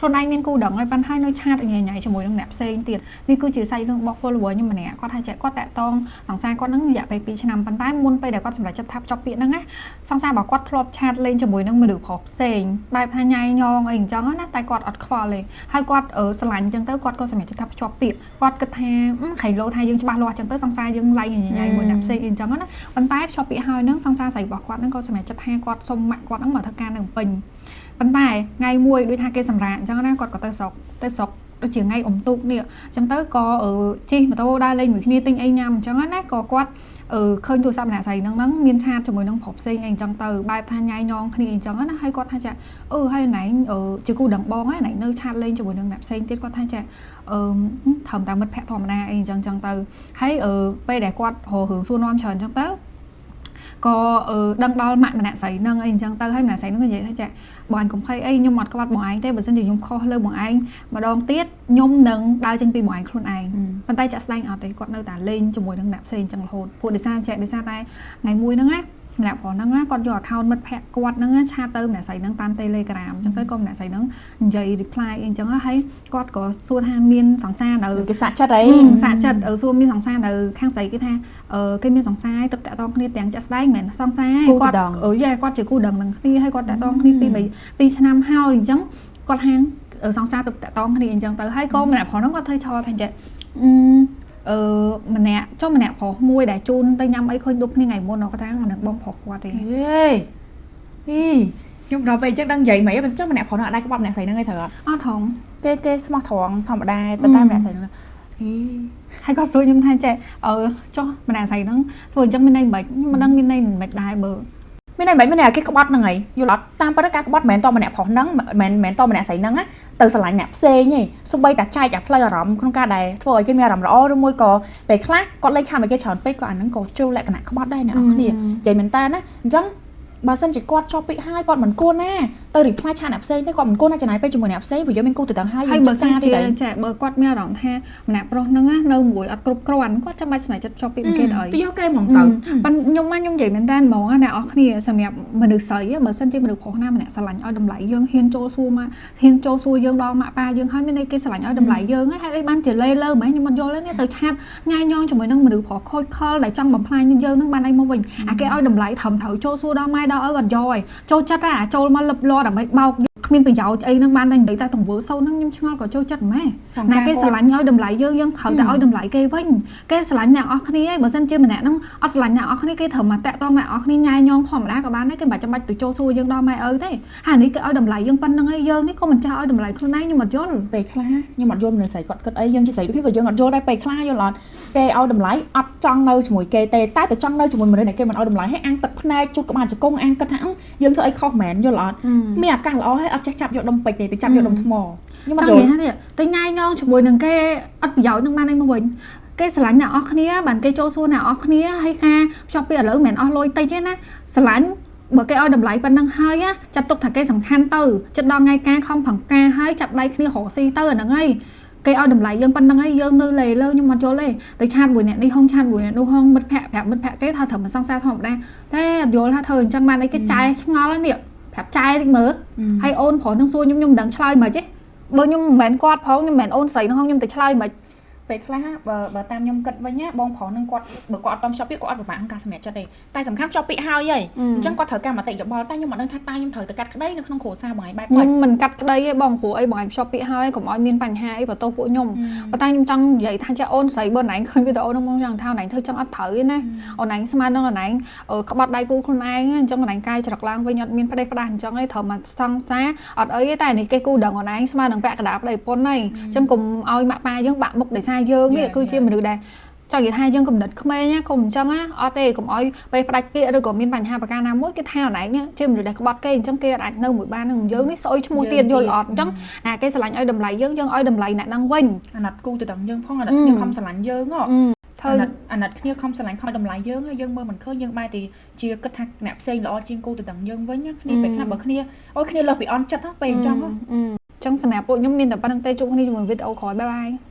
ខ្លួនឯងមានគូដឹងហើយប៉ុន្តែនៅ chat ញ៉ៃញ៉ៃជាមួយនឹងអ្នកផ្សេងទៀតនេះគឺជាសាច់រឿងរបស់ follower ខ្ញុំម្នាក់គាត់ថាចេះគាត់តាក់តងសង្សារគាត់នឹងរយៈពេល2ឆ្នាំប៉ុន្តែមុនពេលដែលគាត់សម្រេចចិត្តថាចប់ពាក្យហ្នឹងណាសង្សាររបស់គាត់ធ្លាប់ chat លេងជាមួយនឹងមនុស្សប្រុសផ្សេងបែបថាញ៉ៃញងអីអញ្ចឹងណាតែគាត់អត់ខ្វល់ទេហើយគាត់ស្រឡាញ់អញ្ចឹងទៅគាត់ក៏សម្រេចចិត្តថាភ្ជាប់ពាក្យគាត់គិតថាខៃលោថាយើងច្បាស់លាស់អញ្ចឹងទៅសង្សារយើងឡៃញ៉ៃញ៉ៃមួយអ្នកផ្សេងអីអញ្ចឹងណាប៉ុន្តែភ្ជាប់ពាក្យហើយហ្នឹងសង្សារស្រីរបស់គាត់ហ្នឹងក៏សម្រេចចិត្តថាគាត់សុំម៉ាក់គាត់ហ្នឹងមកធ្វើការនៅពេញប៉ុន្តែថ្ងៃមួយដូចថាគេសម្រាកអញ្ចឹងណាគាត់ក៏ទៅស្រុកទៅស្រុកដូចជាថ្ងៃអុំទូកនេះអញ្ចឹងទៅក៏ជិះម៉ូតូដើរលេងមួយគ្នាទិញអីញ៉ាំអញ្ចឹងណាក៏គាត់ឃើញទូរស័ព្ទម្នាក់ស្រីហ្នឹងហ្នឹងមាន chat ជាមួយនឹងប្រុសផ្សេងអីអញ្ចឹងទៅបែបថាញ៉ៃញងគ្នាអញ្ចឹងណាហើយគាត់ថាចាហើយណៃជាគូដឹងបងហើយណៃនៅ chat លេងជាមួយនឹងអ្នកផ្សេងទៀតគាត់ថាចាត្រឹមតែមិត្តភក្តិធម្មតាអីអញ្ចឹងអញ្ចឹងទៅហើយពេលដែលគាត់រករឿងសួរនាំច្រើនអញ្ចឹងទៅក៏ដឹងដល់ម៉ាក់ម្នាក់ស្រីនឹងអីអញ្ចឹងទៅហើយម្នាក់ស្រីនឹងក៏និយាយថាចាបងឯងកុំភ័យអីខ្ញុំអត់ក្បត់បងឯងទេបើសិនជាខ្ញុំខុសលើបងឯងម្ដងទៀតខ្ញុំនឹងដើរចេញពីបងឯងខ្លួនឯងប៉ុន្តែចាក់ស្ដែងអត់ទេគាត់នៅតែលេងជាមួយនឹងអ្នកផ្សេងអញ្ចឹងរហូតពួកដោយសារចាដោយសារតែថ្ងៃមួយហ្នឹងណាម្នាក់ប្រុសហ្នឹងណាគាត់យក account មិត្តភក្តិគាត់ហ្នឹង chat ទៅម្នាក់ស្រីហ្នឹងតាម Telegram អញ្ចឹងទៅក៏ម្នាក់ស្រីហ្នឹងនិយាយ reply អីអញ្ចឹងហើយគាត់ក៏សួរថាមានសង្សារនៅ គេសាក់ចិត្តអី សាក់ចិត្តសួរមានសង្សារនៅខាងស្រីគេថាគេមានសង្សារទឹកតាក់តងគ្នាទាំងចាក់ស្ដែងមិនមែនសង្សារគាត់យ៉ាគាត់ជាគូដឹងនឹងគ្នាហើយគាត់តាក់តងគ្នាពី3 2ឆ្នាំហើយអញ្ចឹងគាត់ហាងសង្សារទឹកតាក់តងគ្នាអញ្ចឹងទៅហើយក៏ម្នាក់ប្រុសហ្នឹងគាត់ធ្វើឆោថាចេះអឺម្នាក់ចុះម្នាក់ប្រុសមួយដែលជូនទៅញ៉ាំអីឃើញដប់គ្នាថ្ងៃមុនគាត់ថាម្នាក់បងប្រុសគាត់ទេ ហេហីខ្ញុំដល់ពេលអញ្ចឹងដឹងនិយាយមិនអីមិនចុះម្នាក់ប្រុសហ្នឹងអត់ដែរក្បត់ម្នាក់ស្រីហ្នឹងឯងត្រូវអត់ អត់ថង គេគេស្មោះត្រង់ធម្មតាប៉ុន្តែម្នាក់ស្រីហ្នឹងហី ហើយគាត់សួរខ្ញុំថាចេះចុះម្នាក់ស្រីហ្នឹងធ្វើអញ្ចឹងមានន័យមិនខ្ញុំមិនដឹងមានន័យមិនដែរបើ មានន័យមិនមានន័យគេក្បត់ហ្នឹងឯងយល់អត់តាមពិតការក្បត់មិនមែនតម្នាក់ប្រុសហ្នឹងមិនមែនតម្នាក់ស្រីហ្នឹងណាទៅស្រឡាញ់អ្នកផ្សេងទេសូម្បីតែចែកអាផ្លូវអារម្មណ៍ក្នុងការដែលធ្វើឲ្យគេមានអារម្មណ៍ល្អឬមួយក៏ពេលខ្លះគាត់លេង chat មកគេច្រើនពេកក៏អាហ្នឹងក៏ចូលលក្ខណៈក្បត់ដែរអ្នកនរគ្នានិយាយមែនតើណាអញ្ចឹងបើសិនជាគាត់ជាប់ពាក្យហើយគាត់មិនគួរណាទៅ reply chat អ្នកផ្សេងទេគាត់មិនគួរណាចំណាយពេលជាមួយអ្នកផ្សេងព្រោះយើងមានគូទៅដឹងហើយ ហើយបើសិនជាចាបើគាត់មានអារម្មណ៍ថាម្នាក់ប្រុសហ្នឹងនៅមួយអត់គ្រប់គ្រាន់គាត់ចាំបាច់សម្រេចចិត្តជាប់ពាក្យគេទៅអី ទៅយកគេហ្មងទៅ ប៉ុន្តែខ្ញុំមកខ្ញុំនិយាយមែនតើហ្មងអ្នកនរគ្នាសម្រាប់មនុស្សស្រីបើសិនជាមនុស្សប្រុសណាម្នាក់ស្រឡាញ់ឲ្យតម្លៃយើងហ៊ានចូលសួរមកហ៊ានចូលសួរយើងដល់ម៉ាក់ប៉ាយើងហើយមានន័យគេស្រឡាញ់ឲ្យតម្លៃយើងហើយអីបានជាលេលើហ្មងខ្ញុំមិនយល់ទេទៅ chat ញ៉ៃញងជាមួយនឹងមនុស្សប្រុសខូចខលដែលចង់បំផ្លាញយើងនឹងបានអីមកវិញអាគេឲ្យតម្លៃត្រឹមត្រូវចូលសួរដល់ម៉ែដល់ឪគាត់យកហើយចូលចិត្តអាចូលមកលឹបលដើម្បីបោកគ្មានប្រយោជន៍អីនឹងបានតែនិយាយតែទង្វើសូវហ្នឹងខ្ញុំឆ្ងល់ក៏ចូលចិត្តម៉េះណាគេស្រឡាញ់ឲ្យតម្លៃយើងយើងត្រូវតែឲ្យតម្លៃគេវិញគេស្រឡាញ់អ្នកអស់គ្នាឯងបើសិនជាម្នាក់ហ្នឹងអត់ស្រឡាញ់អ្នកអស់គ្នាគេត្រូវមកតាក់ទងអ្នកអស់គ្នាញ៉ែញងធម្មតាក៏បានដែរគេមិនចាំបាច់ទៅចូលសួរយើងដល់ម៉ែឪទេហើយនេះគេឲ្យតម្លៃយើងប៉ុណ្្នឹងឯងយើងនេះក៏មិនចេះឲ្យតម្លៃខ្លួនឯងខ្ញុំអត់យល់ ពេលខ្លះខ្ញុំអត់យល់មនុស្សស្រីគាត់គិតអីយើងជាស្រីដូចគ្នាក៏យើងអត់យល់ដែរពេលខ្លះយល់អត់គេឲ្យតម្លៃអត់ចង់នៅជាមួយគេទេតែតែចង់នៅជាមួយមនុស្សដែលគេមិនឲ្យតម្លៃហើយអាំងទឹកភ្នែកជូតក្បាលជង្គង់អាំងគិតថាយើងធ្វើអីខុសមែនយល់អត់មានឱកាសល្អហើយអត់ចេះចាប់យកដុំពេជ្រទេទៅចាប់យកដុំថ្មខ្ញុំអ ច ត់យល់ ង់និយាយថាទៅញ៉ៃញងជាមួយនឹងគេអត់ប្រយោជន៍នឹងបានអីមកវិញគេស្រឡាញ់អ្នកអស់គ្នាបានគេចូលសួរអ្នកអស់គ្នាហើយការភ្ជាប់ពីឥឡូវមិនមែនអស់លុយតិចទេណាស្រឡាញ់បើគេឲ្យតម្លៃប៉ុណ្ណឹងហើយចាត់ទុកថាគេសំខាន់ទៅចិត្តដល់ថ្ងៃការខំប្រឹងការហើយចាប់ដៃគ្នារកស៊ីទៅអាហ្នឹងហើយគេឲ្យតម្លៃយើងប៉ុណ្្នឹងហើយយើងនៅលេលើខ្ញុំអត់យល់ទេទៅ chat មួយអ្នកនេះហង chat មួយអ្នកនោះហងមិត្តភក្តិប្រាប់មិត្តភក្តិគេថាត្រូវមិនសង្សារធម្មតាតែអត់យល់ថាធ្វើអញ្ចឹងបានអីគេចែឆ្ងល់ហ្នឹងនេះប្រាប់ចែតិចមើលហើយអូនប្រុសនឹងសួរខ្ញុំខ្ញុំមិនដឹងឆ្លើយមិនទេបើខ្ញុំមិនមែនគាត់ផងខ្ញុំមិនមែនអូនស្រីនឹងហងខ្ញុំទៅឆ្លើយមិន ពេលខ្លះបើបើតាមខ្ញុំគិតវិញណាបងប្រុសនឹងគាត់បើគាត់អត់តំភ្ជាប់ពាក្យគាត់អត់ពិបាកក្នុងការសម្រេចចិត្តទេតែសំខាន់ភ្ជាប់ពាក្យហើយហីអញ្ចឹងគាត់ត្រូវការមតិយោបល់តែខ្ញុំអត់ដឹងថាតើខ្ញុំត្រូវទៅកាត់ក្តីនៅក្នុងគ្រួសារបងឯងបែប ខ្ញុំមិនកាត់ក្តីទេបងព្រោះអីបងឯងភ្ជាប់ពាក្យហើយកុំឲ្យមានបញ្ហាអីបន្ទោសពួកខ្ញុំប៉ុន្តែខ្ញុំចង់និយាយថាចេះអូនស្រីបើណែងឃើញវីដេអូហ្នឹងមកចង់ថាណែងធ្វើចឹងអត់ត្រូវទេណាអូនឯងស្មាននឹងអូនឯងក្បត់ដៃគូខ្លួនឯងអញ្ចឹងអូនឯងកាយច្រកឡើងវិញអត់មានផ្ដេសផ្ដាស់អញ្ចឹងឯងត្រូវមកសង្សារអត់អីទេតែនេះគេគូដឹងអូនឯងស្មើនឹងពាក់កណ្ដាលប្តីប្រពន្ធហើយអញ្ចឹងកុំឲ្យម៉ាក់ប៉ាយើងបាក់មុខដោយសារយើងនេះគឺជាមនុស្សដែលចង់និយាយថាយើងកំណត់ក្មេងណាកុំអញ្ចឹងណាអត់ទេកុំឲ្យពេលផ្ដាច់ពាក្យឬក៏មានបញ្ហាប្រការណាមួយគេថាអូនឯងជាមនុស្សដែលក្បត់គេអញ្ចឹងគេអាចនៅមួយបាននឹងយើងនេះស្អុយឈ្មោះទៀតយល់អត់អញ្ចឹងណាគេស្រឡាញ់ឲ្យតម្លៃយើងយើងឲ្យតម្លៃអ្នកហ្នឹងវិញ អាណិតគូទៅដល់យើងផងអាណិតគ្នាខំស្រឡាញ់យើងហ៎ ធ្វើ អាណិតអាណិតគ្នាខំស្រឡាញ់ខំតម្លៃយើងហើយយើងមើលមិនឃើញយើងបែរទីជាគិតថាអ្នកផ្សេងល្អជាងគូទៅដល់យើងវិញគ្នាពេលខ្លះបើគ្នាអូយគ្នាលើសពីអន់ចិត្តពេលអញ្ចឹង ចឹងសម្រាប់ពួកខ្ញុំមានតែប៉ុណ្្នឹងទេជួបគ្នាជាមួយវីដេអូក្រោយ bye bye.